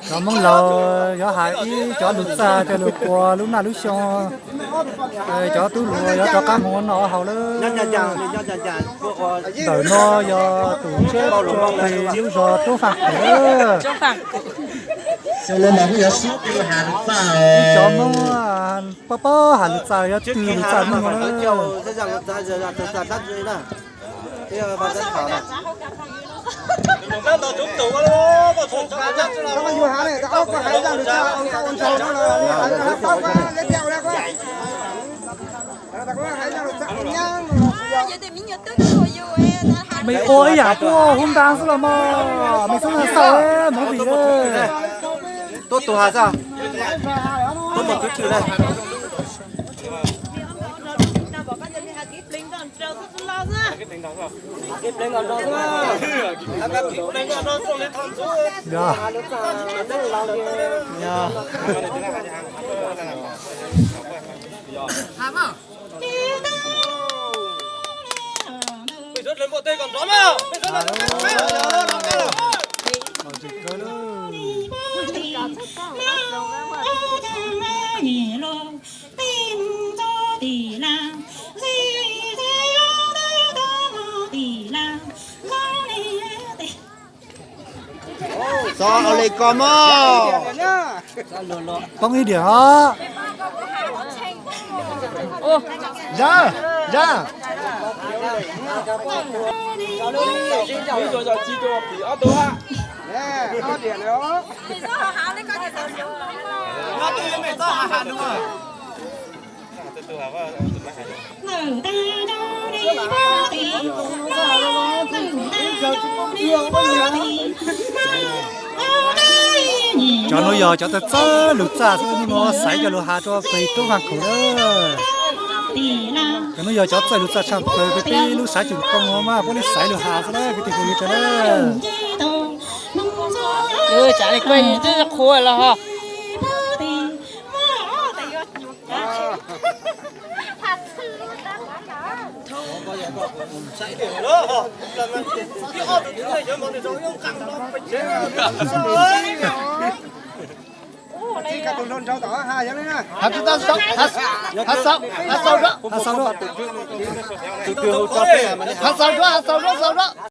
Cov Hmoob laus yuav hais ib cov lus txaj coj lug puas lub naj lub xyoo, cov tub hluas yuav rov qab mus ua noj haus lawm. Ntawm no yog tus tshiab rua peg lub zos Roob Faj Kaum. Ib cov Hmoob paub paub has lus txaj yuav twg lus txaj Hmoob no na. Mej ua ib yam tuaj hub ntaag xwb los mas, mej xub xav movie. Tuab tug has xwb, tuab mus twv twg le. Txhob ua li ko mog. Poob ib diam os. Zab, zab. Cov nuav yog cov txawj txawj lug txaj xwb, hnub no xaiv cov lug has rua peg Tub Vaaj Khaum lawm. Cov nuav yog cov txawj lug txaj tshaj plaws peb lub sav Tsoom Kooj no mas puab le xaiv lug has xwb na kwv tij phooj ywg sawv daws. Tsam li koj twb qhuav los ho. Has xaus, has xaus, has xaus, has xaus, has xaus.